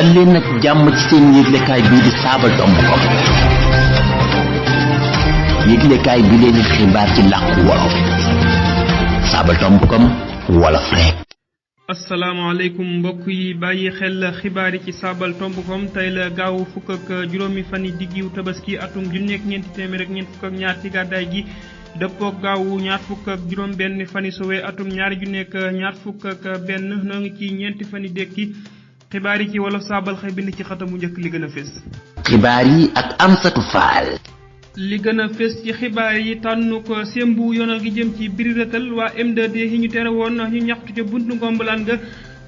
dal leen nag jàmm ci seen yëglekaay bii di Sabadombcom yëglekaay bi leen xibaar ci làkku wolof Sabadombcom wolof rek. asalaamaaleykum mbokk yi bàyyi xel xibaar yi ci Sabadombcom tey la gaaw fukk ak juróomi fan yi diggiw tabaski atum junni ak ñeenti téeméer ak ñeent fukk ak ñaar ci gàddaay gi dëppook gaawu ñaar fukk ak juróom benn fani sowe atum ñaari junni ak ñaar fukk ak benn noo ngi ci ñeenti fani dekki xibaar yi ci wolof saabal xëy bind ci xatamu njëkk li gën a fés. xibaar yi ak Amsatou Fall. li gën a fés ci xibaar yi tànnu ko sembu yoonal gi jëm ci biri rëtal waa M2D yi ñu tere woon ñu ñaxtu ca buntu ngombalaan ga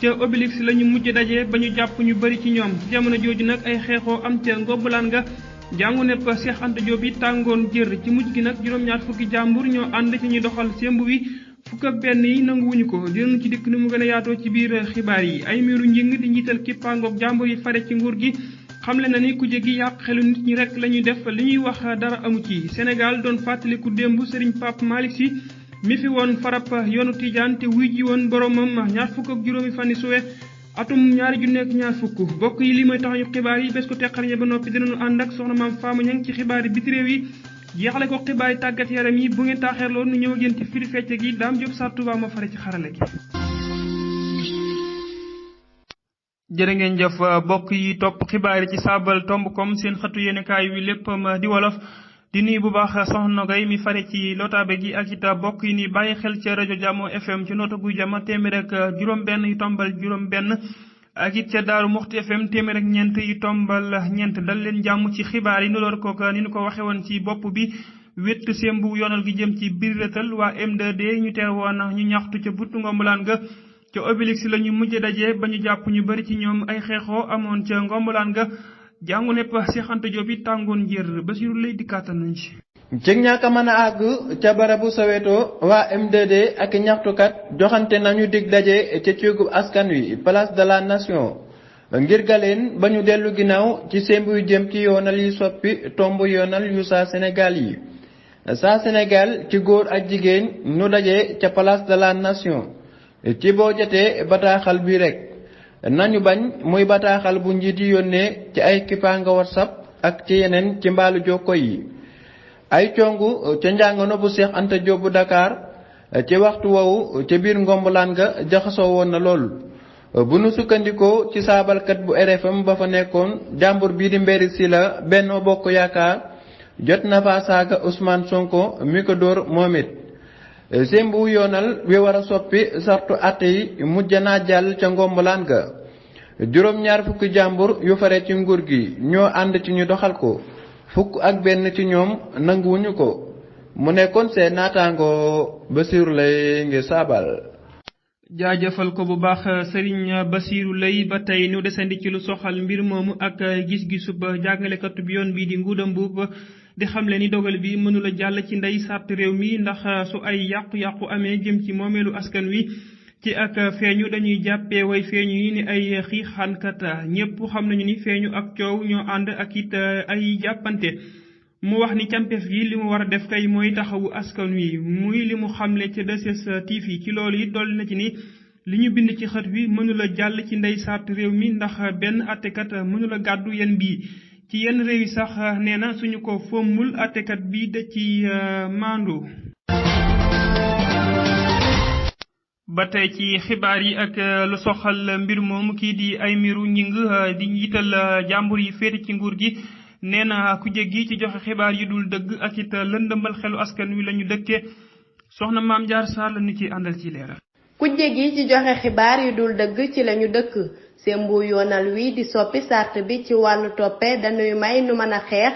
ca Obélix la ñu mujj daje ba ñu jàpp ñu bëri ci ñoom ci jamono jooju nag ay xeexoo am ca ngombalaan ga jàngu nepp Cheikh Anta Diop yi tàngoon jër ci mujj gi nag juróom-ñaar fukki jàmbur ñoo ànd ci ñu doxal sembu wi fukk ak benn yi nanguwuñu ko dinañu ci dikk ni mu gën a yaatoo ci biir xibaar yi ay miiru njing di njiital kippaangoog jàmbur yi fare ci nguur gi xamle na ni kuje gi yàq xelu nit ñi rek la ñuy def li ñuy wax dara amu ci Sénégal doon fàttaliku démb Serigne Pape Malick Sy mi fi woon farab yoonu Tidiane te wuy ji woon boromam ñaar fukk ak juróomi fani suwe atum ñaari junni ak ñaar fukk bokk yi li mooy tax ñu xibaar yi bés ko teqarñe ba noppi dinañu ànd ak soxna maam Fama Ñang ci xibaar yi biti réew yi jeexale ko xibaar yi tàggat yaram yi bu ngeen taaxeerloo nu ñëw ak yéen ci firi fecce gi Dame Diop Sarr Touba moo fare ci xarale gi. jërë ngeen jëf bokk yi topp xibaar yi ci Sabadombcom seen xëtu yéenekaay wi léppam di wolof di nuyu bu baax soxna Gay mi fare ci lotaabe gi ak it bokk yi ni bàyyi xel ca rajo Jàmmo FM ci noota guy jama téeméer ak juróom benn yu tombal juróom benn ak it ca Daaru Muxti FM téeméer ak ñeent yu tombal ñeent dal leen jàmm ci xibaar yi nu door kook ni ñu ko waxe woon ci bopp bi wét sembu yoonal gi jëm ci biir rëtal waa M2D ñu teer woon ñu ñaxtu ca buntu ngombalaan ga ca Obélix la ñu mujj daje ba ñu jàpp ñu bari ci ñoom ay xeexoo amoon ca ngombalaan ga jàngu nepp Cheikh Anta Diop yi tàngoon jër Basiru lay dikkaatal nañ ci cig ñàkk a mën a àgg ca barabu Soweto waa M2D ak ñaxtukat joxante nañu dig daje ca ciugub askan wi place de la nation ngir galeen ba ñu dellu ginnaaw ci sembu yu jëm ci yoonal yi soppi tomb yoonal yu saa Sénégal yi saa Sénégal ci góor ak jigéen ñu daje ca place de la nation ci boo jotee bataaxal bi rek nañu bañ muy bataaxal bu njiit yi yónnee ci ay kippaanga WhatsApp ak ci yeneen ci mbaalu jokko yi ay congu ca njàngano bu Cheikh Anta Diop bu Dakar ci waxtu woowu ca biir ngombalaan ga jaxasoo woon na lool bu nu sukkandikoo ci saabalkat bu RFM ba fa nekkoon jàmbur bii di Mbéri Sylla Benno Bokk Yaakaar jot na fa saaga Ousmane Sonko mi ko dóor moom it sembu yoonal wi war a soppi sartu atte yi mujj naa jàll ca ngombalaan ga juróom-ñaar fukki jàmbur yu fare ci nguur gi ñoo ànd ci ñu doxal ko fukk ak benn ci ñoom nanguwuñu ko mu nekkoon seen naataango Basiru lay ngi saabal jaajëfal ko bu baax Serigne Basiru lay ba tey ñu desandi ci lu soxal mbir moomu ak gis-gisu ba jàngalekatu bi yoon bii di Ngouda Mboup di xamle ni dogal bi mënula jàll ci ndey sart réew mi ndax su ay yàqu-yàqu amee jëm ci moomeelu askan wi ci ak feeñu dañuy jàppee way feeñu yi ni ay xiixaankat ñépp xam nañu ni feeñu ak coow ñoo ànd ak it ay jàppante mu wax ni campeef gi li mu war a def kay mooy taxawu askan wi muy li mu xamle ca 2STV ci loolu it dolli na ci ni li ñu bind ci xët wi mënula jàll ci ndey sart réew mi ndax benn attekat mënula gàddu yen bii ci yenn réew yi sax nee na suñu ko fommul attekat bi da ci maandu. ba tey ci xibaar yi ak lu soxal mbir moomu kii di Aymirou Gningue di njiital jàmbur yi féete ci nguur gi nee na ku jéggi ci joxe xibaar yi dul dëgg ak it lëndëmbal xelu askan wi la ñu dëkkee soxna Maam Jaar Sarr la ñu ci àndal ci leeral. ku jéggi ci joxe xibaar yu dul dëgg ci la ñu dëkk sembu yoonal wi di soppi sart bi ci wàllu toppe dañuy may nu mën a xeex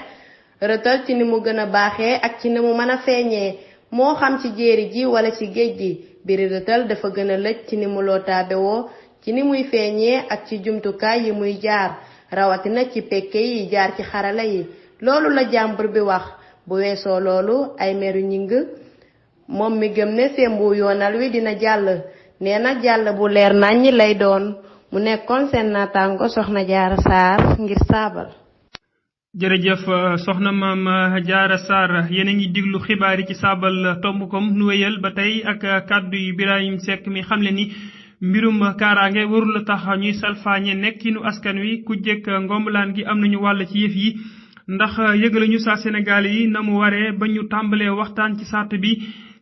rëtal ci ni mu gën a baaxee ak ci ni mu mën a feeñee moo xam ci jéeri ji wala ci géej gi biri rëtal dafa gën a lëj ci ni mu lootaabewoo ci ni muy feeñee ak ci jumtukaay yi muy jaar rawatina ci pekke yi jaar ci xarala yi loolu la jàmbur bi wax bu weesoo loolu Aymirou Gningue moom mi gëm ne sembu yoonal wi dina jàll nee na jàll bu leer naññi lay doon mu nekkoon seen naataango soxna Jaara Sarr ngir saabal. jërëjëf soxna Maam Jaara Sarr yéen a ngi diglu xibaar yi ci Sabadombcom nu wéyal ba tey ak kàddu yu Birahim Seck mi xamle ni mbirum kaaraange warul la tax ñuy salfaañe nekkinu askan wi ku jekk ngombalaan gi am nañu wàll ci yëf yi ndax yëgale ñu saa Sénégal yi na mu waree ba ñu tàmbalee waxtaan ci sart bi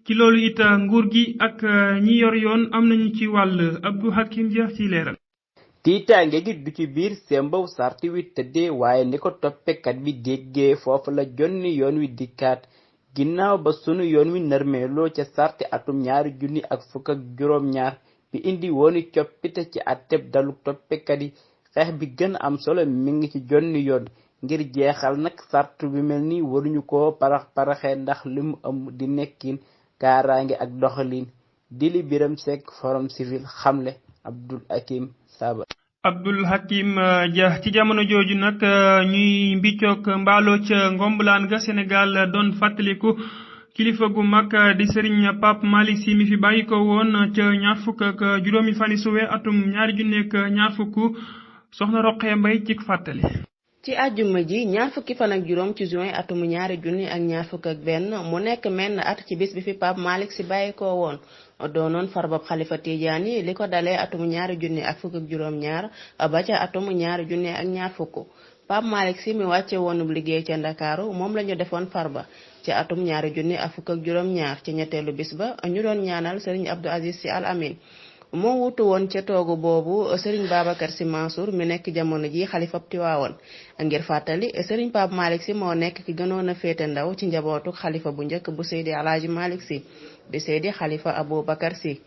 ci loolu it nguur gi ak ñi yor yoon am nañu ci wàll Abdou Hakim Dia ci leeral. tiitaange gi du ci biir sembaw sart wi tëddee waaye ni ko toppekat bi déggee foofu la jonni yoon wi dikkaat ginnaaw ba sunu yoon wi nërmeeloo ca sarti atum 2012 bi indi wooni coppite ci atteb dalu toppekat yi xeex bi gën am solo mi ngi ci jonni yoon ngir jeexal nag sart bi mel ni waruñu ko paraxe ndax li mu am di nekkin kaaraange ak doxalin Dili Biram Seck Forum Civil xamle Abdul Hakim Saba. Abdul Hakim Dia ci jamono jooju nag ñuy mbiccoog mbaaloo ca ngombalaan ga Sénégal doon fàttaliku kilifa gu mag di Serigne Pape Malick Sy mi fi bàyyi ko woon ca 25 fani suwe atum 2020 soxna Roqee Mbay ci fàttali. ci àjjuma ji 20 fan ak juróom ci juin atum 2021 mu nekk menn at ci bis bi fi Pape Malick Sy bàyyi ko woon doonoon farbab xalifa Tijaan yi li ko dalee atum 2012 ba ca atum 2020 Pape Malick Sy mi wàcce woonub liggéey ca Ndakaaru moom lañu defoon farba ci atum 2012 ci ñetteelu bis ba ñu doon ñaanal Serigne Abdou Aziz Sy Al Amin moo wutu woon ca toogu boobu Serigne Babacar Sy Mansour mi nekk jamono ji xalifab Tiwaawoon ngir fàttali Serigne Pape Malick Sy moo nekk ki gënoon a féete ndaw ci njabootu xalifa bu njëkk bu Seydi Alaaji Malick Sy di Seydi Xalifa Aboubacar Sy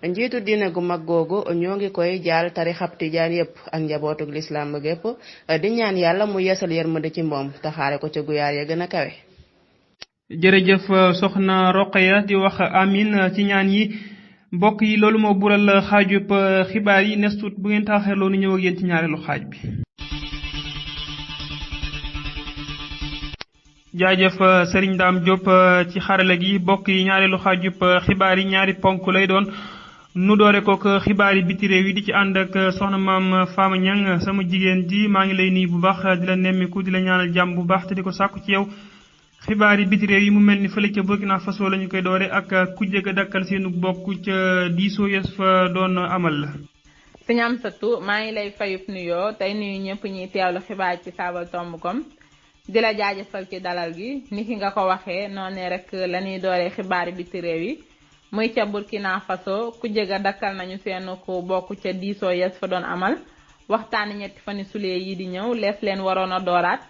njiitu diine gu mag googu ñoo ngi koy jaal tarixab Tijaan yépp ak njabootuk lislaam gépp di ñaan yàlla mu yeesal yërmande ci moom taxaare ko ca guyaar ya gën a kawe. jërëjëf soxna Roqaya di wax amin ci ñaan yi mbokk yi loolu moo bural xaajub xibaar yi nes tuut bu ngeen taaxeerloo ni ñëw ak yéen ci ñaareelu xaaj bi. jaajëf Serigne Dame Diop ci xarala gi mbokk yi ñaareelu xaajub xibaar yi ñaari ponk lay doon nu doore kook xibaar yi biti réew yi di ci ànd ak soxna maam Fama Niang sama jigéen ji maa ngi lay nuyu bu baax di la nemmiku di la ñaanal jàmm bu baax te di ko sàkku ci yow. xibaar yi biti réew yi mu mel ni fële ca Burkina Faso la ñu koy doore ak ku jëkk a dakkal seenu bokk ca diisoo yes fa doon amal la. sëñ Amsatou maa ngi lay fayub nuyoo tey nuyu ñëpp ñuy teewlu xibaar ci Sabatomb.com di la jaajëfal ci dalal gi ni ki nga ko waxee noonu rek la ñuy dooree xibaar yi biti réew yi muy ca Burkina Faso ku jëkk a dakkal nañu seenu ko bokk ca diisoo yes fa doon amal waxtaani ñetti fani sulee yi di ñëw lees leen waroon a dooraat.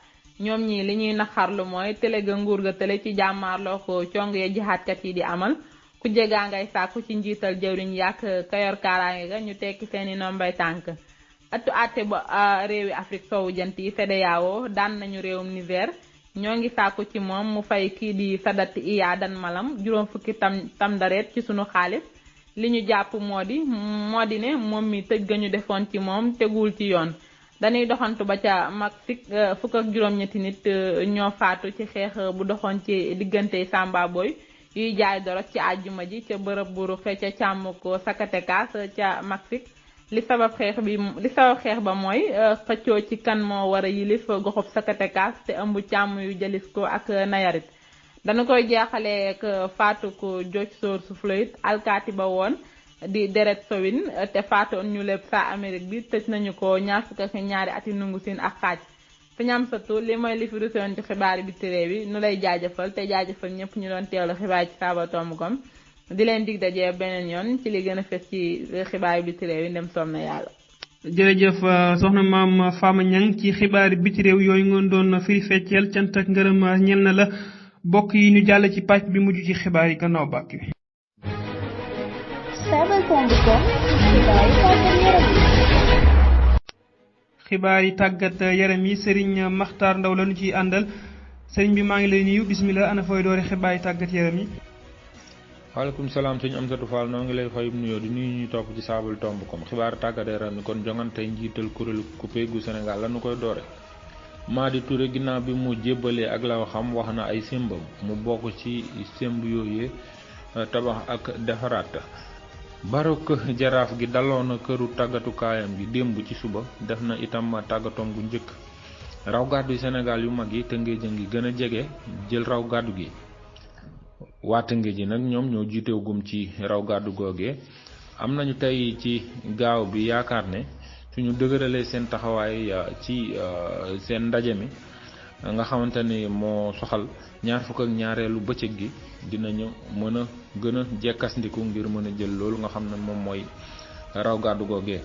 ñoom ñii li ñuy naxarlu mooy télé ga nguur ga télé ci jàmmaarloo ko cong ya jihaatkat yi di amal ku jegaa ngay sàkku ci njiital jëwriñ yàq kayor kaaraange ga ñu tekki seeni nombay tànk atu àtte ba réewi Afrique soowu jant yi CEDEAO daan nañu réewum Niger ñoo ngi sàkku ci moom mu fay kii di Sadat Iya Dan Malam juróom fukki tam dareet ci sunu xaalis li ñu jàpp moo di ne moom mi tëj ga ñu defoon ci moom teguwul ci yoon dañuy doxantu ba ca Mexique fukk ak juróom-ñetti nit ñoo faatu ci xeex bu doxoon ci diggante Samba Boy yuy jaay dorog ci àjjuma ji ca bërëb bu ruxe ca càmm ko Zacatecas ca Mexique li sabab xeex ba mooy xëccoo ci kan moo war a yilif goxub Zacatecas te ëmb càmm yu Jalisco ak Nayarit dañu koy jeexalee ak faatu ko George Floyd alkaati ba woon di Derek Chauvin te faatoon ñu lépp sa Amérique bi tëj nañu ko ñaar fukk ak ñaari ati nungu siin ak xaaj fi ñam satu li mooy li fi rusoon ci xibaar bi réew yi nu lay jaajëfal te jaajëfal ñëpp ñu doon teewlu xibaar ci Sabatomb.com di leen dig dajee beneen yoon ci li gën a fes ci xibaar bi réew yi ndem soom na yàlla. jërëjëf soxna maam Fama Niang ci xibaar bi réew yooyu ngoon doon firi fecceel cant ak ngërëm ñel na la bokk yi ñu jàll ci pàcc bi mujj ci xibaar yi gannaaw bàkk bi. xibaar yi tàggat yaram yi Serigne Makhtar Ndaw lañu ciy àndal Serigne bi maa ngi lay nuyu bismillah ana fooy doore xibaar yi tàggat yaram yi. waaleykum salaam sëñ Amsatou Fall noo ngi lay fayum nuyoo di nuyu ñuy topp ci Sabatomb.com xibaar tàggat yaram yi kon jongante njiital kuréelu coupé gu Sénégal lañu koy doore. Madi Touré ginnaaw bi mu jébbalee ak la xam wax na ay sémbam mu bokk ci sémb yooyee tabax ak defaraat. Barok jaraaf gi daloon na këru tàggatukaayam gi démb ci suba def na itam tàggatoom gu njëkk raw gàddu Sénégal yu mag yi Tëngéej ngi gën a jege jël raw gàddu gi waa Tëngéej ji nag ñoom ñoo jiiteegum ci raw gàddu googee am nañu tey ci gaaw bi yaakaar ne suñu dëgëralee seen taxawaay ci seen ndaje mi nga xamante ni moo soxal ñaar fukk ak ñaareelu bëccëg gi dinañu mën a gën a jekkasandiku ngir mën a jël loolu nga xam ne moom mooy raw gàddu googee.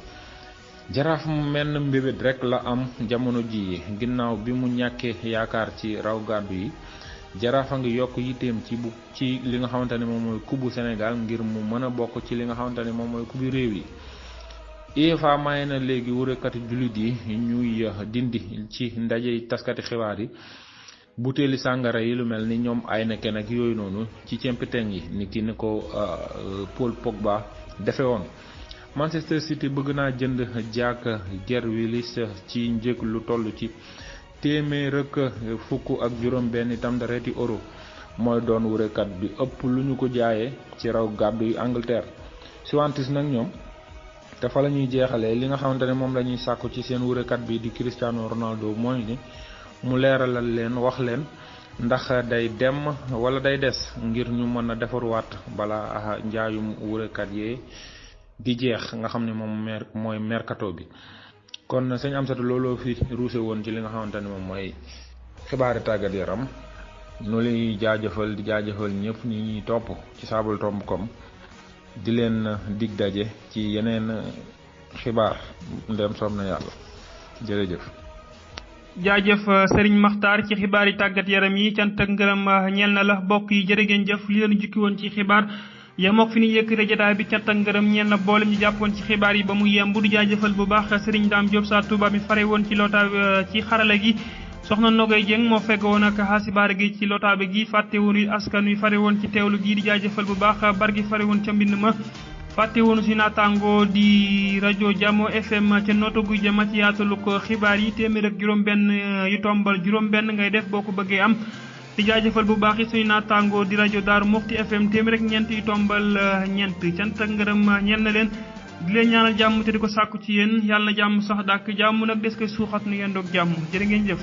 Jaraaf menn mbébét rek la am jamono ji ginnaaw bi mu ñàkkee yaakaar ci raw gàddu yi. Jaraaf a ngi yokk yitteem ci li nga xamante ne moom mooy kubu Sénégal ngir mu mën a bokk ci li nga xamante ne moom mooy kubi réew yi. UEFA maye na léegi wërëkati jullit yi ñuy dindi ci ndaje taskati xibaar yi butéeli sàngara yi lu mel ni ñoom Heineken ak yooyu noonu ci cempiteng yi ni ki ne ko Paul Pogba defe woon. Manchester City bëgg naa jënd Jack Grealish ci njëg lu toll ci $150 itam dareeti euro mooy doon wërëkat bi ëpp lu ñu ko jaayee ci raw gàddu yu Angleterre. Juventus nag ñoom te fa la ñuy jeexalee li nga xamante ne moom la ñuy sàkku ci seen wërëkat bi di Cristiano Ronaldo mooy ni mu leeralal leen wax leen ndax day dem wala day des ngir ñu mën a defaruwaat bala njaayum wërëkat yee di jeex nga xam ne moom mooy mercato bi. kon sëñ Amsatou looloo fi ruuse woon ci li nga xamante ne moom mooy xibaari tàggat yaram nu lay jaajëfal di jaajëfal ñëpp ñi ñuy topp ci sabaltomb.com di leen dig daje ci yeneen xibaar ndem soob na yàlla jërëjëf. jaajëf Serigne Makhtar ci xibaar yi tàggat yaram yi cant ak ngërëm ñeel na la bokk yi jërë ngeen jëf li leen jukki woon ci xibaar yemook fi ñu yëkkate jotaay bi cant ak ngërëm ñeel na boolem ñu jàppoon ci xibaar yi ba mu yemb di jaajëfal bu baax Serigne Dame Diop sa Touba mi fare woon ci lootaa ci xarala gi soxna Nogay Dieng moo fekk woon ak xasibaar gi ci lotaabe gi fàtte woon askan wi fare woon ci teewlu gi di jaajëfal bu baax bar gi fare woon ca mbind ma fàtte woonu si naataango di rajo Jamo FM ca nooto guy jama ci yaatalu ko xibaar yi téeméer ak juróom-benn yu tombal juróom-benn ngay def boo ko bëggee am di jaajëfal bu baax it suñu naataango di rajo Daaru Muxti FM téeméer ak ñeent yu tombal ñeent cant ak ngërëm ñeel na leen di leen ñaanal jàmm te di ko sàkku ci yéen yàlla na jàmm sax dàkk jàmm nag des koy suuxat nu ngeen doog jàmm jërë ngeen jëf.